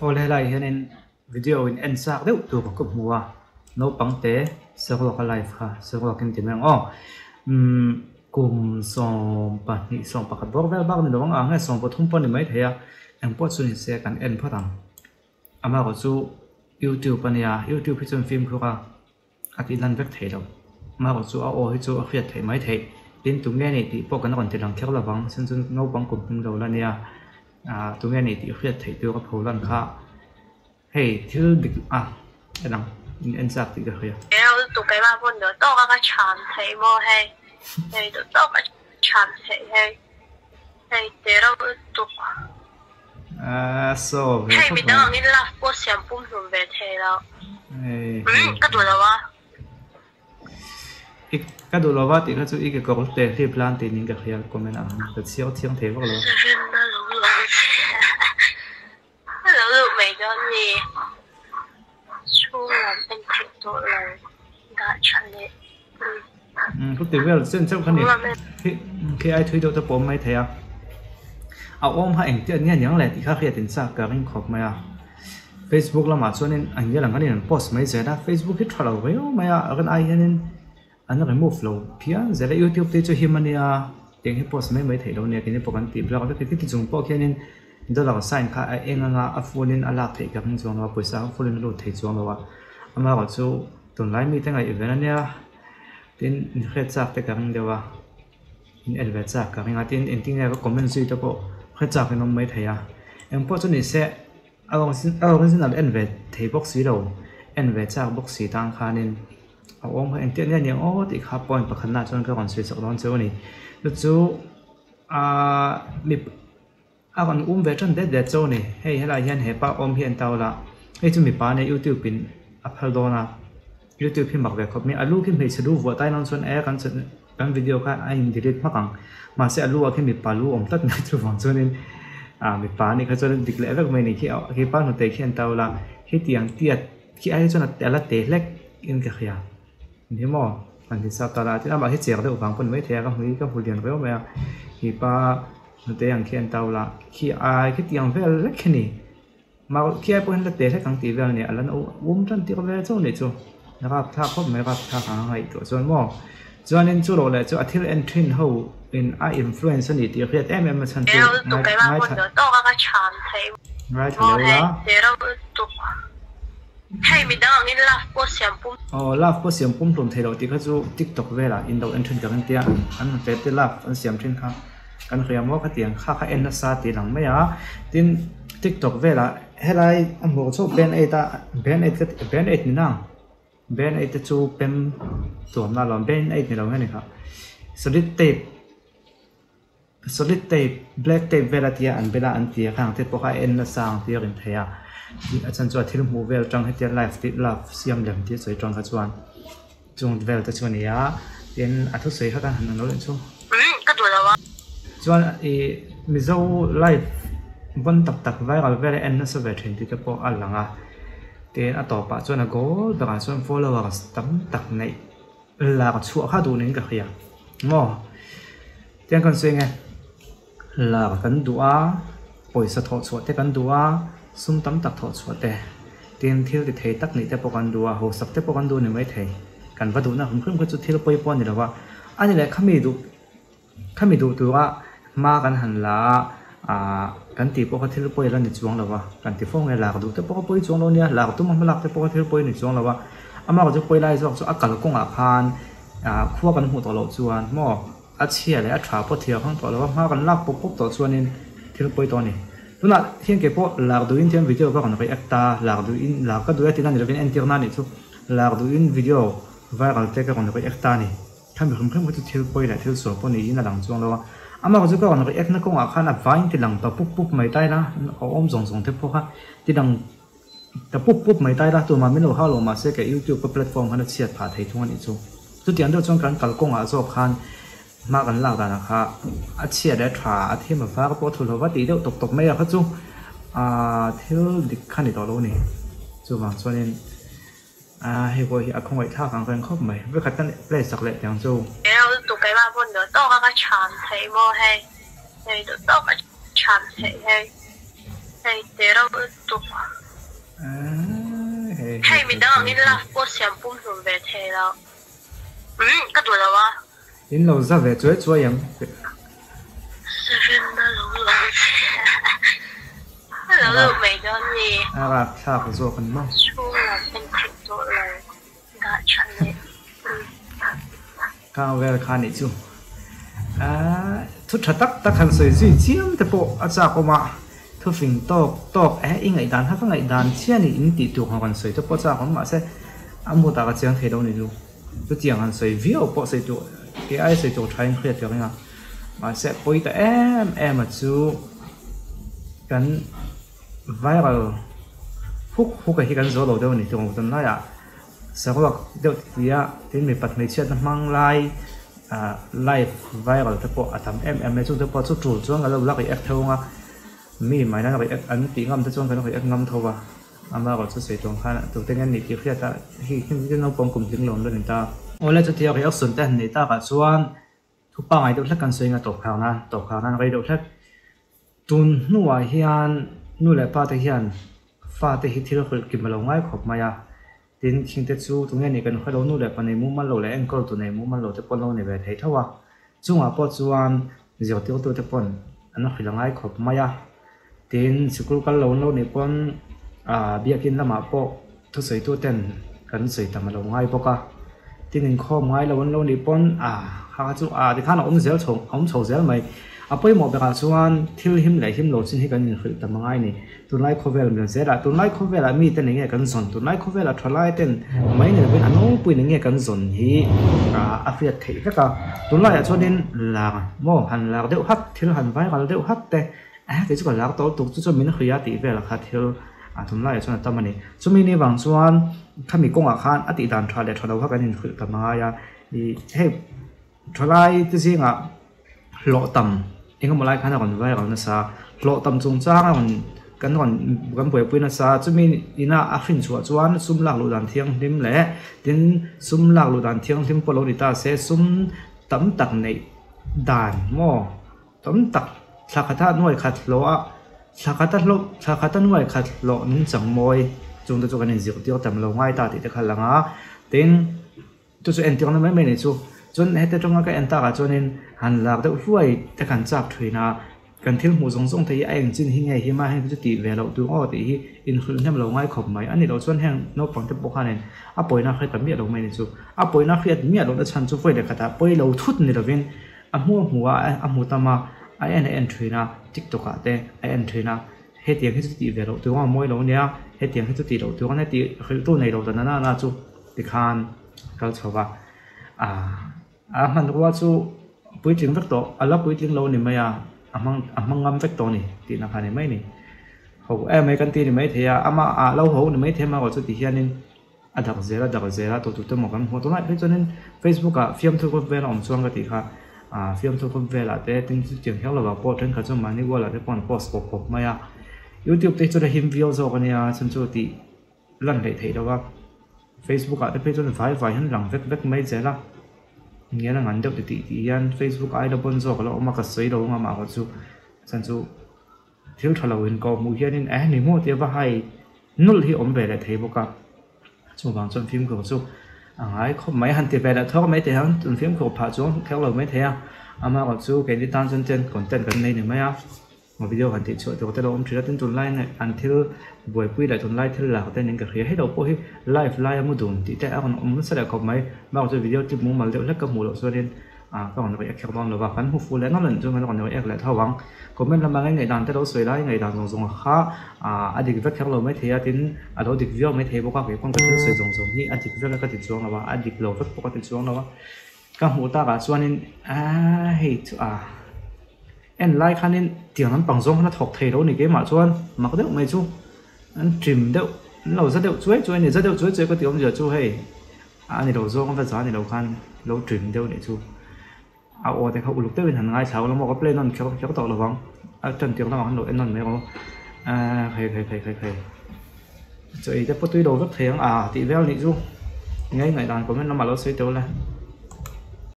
Aw le helai hianin video in en chak deuh tur ka hmu a naupang te saruak a live kha saruak in ti mai ang aw umm kum 12 11 bawr vel bak ni lo ang ang nge 13 pawh a ni maithei a engpawh chu ni se kan en phawt ang amaherawhchu youtube a nia youtube hi chuan fimkhur a. A tih lan vek theih loh. Amaherawh chu a aw hi chu a hriat theih mai theih. Tin, tunge a nih tih pawh kan rawn ti lang kher lo vang. Chhan chu naupang kum hming lo la nia. Aaa tunge a nih tih hriat theih tur a pho lan kha. Hei thil dik a en ang in en chak tih ka hria. Reu lutuk keimah pawn duh tawk a ka chhan theih maw hei. Hei duh tawk a chhan theih hei. Hei te reuh lutuk. Aaa saw ve Hei khawp midang mai. angin love pawh siam pumhlum ve thei lo. Hei Umm ka duh lo a. I ka duh lo va tih kha chu i kekawr te hlip lan tih nin ka hria comment ang ka chhiar thiang thei vak lo. Remna lo luh lo luh mai dawn ni. Chhung lam en theih tawh lo dah tha leh please. Umm ka ti vel chen chauh kha ni. Khi ai thui deuh te pawh awm mai thei a. A awm kha engtiah nia niang le tih kha hriat in chak ka ring khawp mai a. Facebook lamah chuanin a ngial ang khanin an post mai zel a. Facebook hi tha lo viau mai a rin ai hianin an remove lo phian zel a. Youtube te chu him a nia tiang hi post mai mai theih lo nia keini pawh kan tih blog vek a. Khiti chung pawh khianin dollar sign kha a eng anga a full in a lak theih ka ring chuang lo a pawisa a full in a lut thei chuang lo a. Amaherawhchu tunlai mite ngaihven a nia. Tin inhriat chak te ka ring deuh a, in en ve chak ka ring a, tin engtin nge ka comment zui te pawh hre chak in awm mai thei a, engpawh chu ni se a original en ve thei bawk si lo, en ve chak bawk si tang khanin a awm kha engtiah nge aniang aw tih kha point pakhat nah chuan ka rawn sawi chak dawn cheu a ni. Chu chu aaa mi a rawn um ve tan det det cheu a ni, hei helai hian hepa awm hi an tau la, hei chu mipa nia youtube in a phal dawn a. Youtube hi mak ve khawp mai, a lu khi hmeichhe lu vuah tai nan chuan e kan kan video kha a in delete hmak ang, mahse a lu ah khian mipa lu awm tlat mai chuvang chuanin ah mipa anih kha chuan dik leh vek mai anih khi khi pa hnute khi an tau la hetiang tiat khi ai chuan a la te hlek in ka hria ni maw han ti sap ta la tin amah hi cher deuh vang pawh ni maithei a ka hmu hi ka hmu lian riau mai a khi pa hnute ang khi an tau la khi ai khitiang vel vek khi ni. Mau khiai pawh hian la te hlek ang tih vel nia a la um tan tir ve chauh nih chu rap thlak khawp mai rap thlak ang a ngaihtuah chuan maw chuanin chu rawh leh chu a thil en thin ho in a influence a ni tih hriat em em a chhan chu ngaithla ngaithla leh ula. Aw love pawh siam pum hlum thei loh tih kha chu tiktok velah in lo en thin ka ring tia an hnute te love an siam thin kha. Kan hria maw khatiang kha kha en nasa tih lang mai a, tin tiktok velah helai a hmuh chauh band aid a band aid ka ti band aid ni nang band aid te chu pem tuamna alawm band aid ni lo nge ni kha solid tape solid tape black tape vel a tia an bela an tia khang te pawh kha a en nasa ang tih a rin theih a a chhan chu a thil hmuh vel atang hetia live tih love siam lem tih a sawi tang kha chuan. Chung vel te chu a ni a, tin a thusawi kha kan han ang lo leh chu. Umm ka duh lo a. Chuan i Mizo live vawn tak tak viral vel a en nasa ve thin tih te pawh a lang a, tin a tawpah chuan a goal berah chuan followers tam tak neih lak chhuah kha duh niin ka hria maw? Tiang kan sawi nge lak kan duh a, pawisa thawh chhuah te kan duh a, sum tam tak thawh chhuah te, tin thil ti thei tak nih te pawh kan duh a, hausak te pawh kan duh a ni maithei. Kan va duhna hrim hrim kha chu thil pawi pawh a ni lo va, a ni leh khami duh khami duh tura hma kan han la a, aah kan tih pawh kha thil pawi la ni chuang lo va, kan ti fo nge lak duh te pawh kha pawi chuang lo nia, lak tum a hmalak te pawh kha thil pawi a ni chuang lo va, amah chu pawi lai zawk chu a kalkawngah khan aah khua kan hmuh tawh loh chuan maw. A chhia leh a tha pawh thiam hang tawh lo a, hma kan lak pawp pawp tawh chuanin thil pawi tawh a ni. Tunah hian kei pawh lak duhin thiam video ka rawn react a, lak duhin lak ka duh e tina ni lovin entir na nih chu lak duhin video viral te ka rawn react a ni. Khami hrim hrim kha chu thil pawi leh thil sual pawh niin a lang chuang lo a, amah chu ka rawn react na kawngah khan a vain ti lang ta pup pup mai ta ila, a awm zawng zawng te pawh kha ti lang Ta pup pup mai ta ila, tumah min lo hau lo mahse ka YouTube ka platform khan a chhiat phah thei thung a nih chu. Chutiang deuh chuan kan kalkawngah zawk khan hma kan lak danah kha a chhiat leh a tha a thim a var pawh a thulh lova tih deuh tawp tawp mai a kha chu aaa thil dik kha ni tawh lo a ni. Chuvang chuanin aaa hei pawh hi a khawngaih thlak ang reng khawp mai. Vekhat kan play sak leh tiang chu. Reu lutuk keimah hmun duh tawk a ka chhan theih maw hei, hei duh tawk a chhan theih hei. Hei te reuh lutuk. Hei midang angin love pawh siam pum hlum ve thei lo. Umm ka duh lo a. In lo za ve chuai chuai ang. Seven na lo lang che. A lo luh mai dawn mi. A rapthlak zawk an maw. Chhung lam en theih tawh lo dah tha leh. Khang vel kha nih chu thu tha tak tak han sawi zui chiam te pawh a chak awm a, thu fing tawk tawk eh i ngaihdan kha ka ngaihdan chiah a ni in tih tur han rawn sawi te pawh a chak awm mahse a mood ah ka chiang thei lo ni chu chutiang han sawi viau pawh sawi tur kei ai sawi tur tha in hriat ka ring a mahse pawi ta em em a chu kan viral huk huk a hi kan zo lo deuh a ni tih tunlaiah. Saruak deuh ti a, tin mipat hmeichhiatna hmang lai ah live viral te pawh a tam em em mai, chungte pawh chu tul chuan kan lo la react tho ang a, mi mahni an react an tih ngam te chuan kan react ngam tho a, amaherawh chu sawi tuang khan tute nge an nih tih hriat a hei hi naupang kum tling lo an la ni ta. Awle chutia reaction te han neih takah chuan thu pangngai deuh hlek kan sawi ang a tawp khar nan tawp khar nan rei deuh hlek. Tun hnuah hian nu leh pa te hian fate hi thil hrilh kim a lo ngai khawp mai a, tin khingte chu tunge nih kan hre lo nu leh pa nei mumal lo leh enkawl tu nei mumal lo te pawh an lo ni ve thei tho a, chungah pawh chuan zirtirtu te pawn an hrilh a ngai khawp mai a, tin sikul kal lo an lo nih pawn ah biakin lamah pawh thusawitu ten kan sawi tam a lo ngai bawk a, tin inkhawm ngai lo an lo nih pawn ah kha kha chu ah tikhan a awm zel chho a awm chho zel mai. A pawimawh berah chuan thil him leh him lo chin hi kan inhrilh tam a ngai a ni. Tunlai khawvel mil zelah tunlai khawvelah mite eng nge kan zawn tunlai khawvelah thalai ten mai ni lovin a nawlpuiin eng nge kan zawn hi ah a hriat theih vek a. Tunlaiah chuanin lar maw han lar deuh hat thil han viral deuh hat te Eh, kei chu ka lar tawh lutuk chu chuan min hria tih velah kha thil a tunlaiah chuan a tam a ni. Chumi ni vang chuan khami kawngah khan a tih dan tha leh tha lo kha kan inhrilh tam a ngai a. Ih hei thalai te zingah hlawh tam eng emaw lai khan a rawn viral nasa a, hlawh tam chungchang a rawn kan rawn kan buaipui nasa a, chumi ina a hrin chhuah chuan sum lak luh dan thianghlim leh tin sum lak luh dan thianghlim pawh lo ni ta se sum tam tak neih dan maw. Tam tak thla khata nuai khat hlawh a, thla khata hlawh thla khata nuai khat hlawh nungchang mawi chung te chu kan inzirtir tam lo ngai ta tih te kha a lang a, tin chu chu entirna mai mai a ni chu. Chuan heti atanga ka en takah chuanin han lak deuh hluai te kan chak thin a, kan thil hmuh zawng zawng te hi a engchin hi nge hi mah heng te chu tih ve loh tur aw tih hi inhrilh hnem lo ngai khawp mai. A ni loh chuan heng naupang te pawh khanin a pawina hriat ta miah lo mai a ni chu. A pawina hriat miah lohna chhan chu vawi leh khatah pawi lo thut ni lovin A hmuh a hmuh a, a hmu tam a, a en a en thin a, tiktok ah te a en thin a, hetiang hi chu tih ve loh tur a mawi lo ania, hetiang hi chu tih loh tur ania tih hrilh tu nei lo ta na na chu tikhan kal chho va, ah a hmanrua chu puitling vek tawh, a la puitling lo a ni mai a, a hmang a hmang ngam vek tawh a ni tihna kha a ni mai a ni. Ho em mai kan ti a ni maithei a, amah ah lo ho a ni maithei a, amaherawhchu ti hianin. A dak zel a dak zel a tawh te maw kan hmuh tunah phei chuanin facebook ah fiamthu kawt vel a awm chuan ka tih kha ah fiamthu kawt velah te tin chutiang kher lovah pawh thenkhat chuan mahni wall ah te pawh an post pawp pawp mai a youtube te hi chuan a him viau zawk a nia chhan chu tih lan hleih theih loh a facebook ah te phei chuan vai vai hian lang vek vek mai zel a ngial a ngan deuh ti tih tih hian facebook ai la pawn zawk a lo awm a ka sawi lo ang amah erawh chu chhan chu thil tha lo inkawh hmuh hianin eh ni maw tia va hai Nulh hi awm ve leh thei bawk a, chuvang chuan fimkhur chu a ngai khawp mai. Han ti ve leh thawk mai thei ang, tun fimkhur phah chuang kher lo mai thei a, amaherawh chu keini tan chuan ten content kan nei ni mai a, video han tih chhuah tur te lo awm thin a, tin tunlai an thil buaipui leh tunlai thil lak te nen ka hria hei lo pawh hi live laia mu dun tih te a rawn awm nasa leh khawp mai, amaherawh chu video clip mumal deuh hlek ka hmuh loh chuanin. Ah ka rawn react kher dawn lo va, kan hmu fuh leh nawlh anih chuan kan rawn react leh tho ang. Comment lamah nge ngaihdan te lo sawi lai ngaihdan zawng zawng kha ah a dik vek kher lo maithei a tin a lo dik viau maithei bawk a, kei pawn ka thil sawi zawng zawng hi a dik vek a ka ti chuang lo a, a dik lo vek pawh ka ti chuang lo a. Ka hmuh takah chuanin ah hei chu ah en lai khanin tiang lampang zawng khan a thawk thei lo a ni keimah chuan mak deuh mai chu an trim deuh an lo za deuh chuai chuai a ni, za deuh chuai chuai ka tih awmzia chu hei. A ni lo zawng a va za ni lo khan lo trim deuh nih chu a aw te kha uluk deuhin han ngaithla ula maw ka play nawn kher kher tawh lovang a tan tir lamah khan lo en nawn mai rawh aaa khai khai khai khai khai chaw ei te pawh tui lo vek thei ang ah tih vel nih chu nge ngaihdan comment lamah lo sawi teuh le.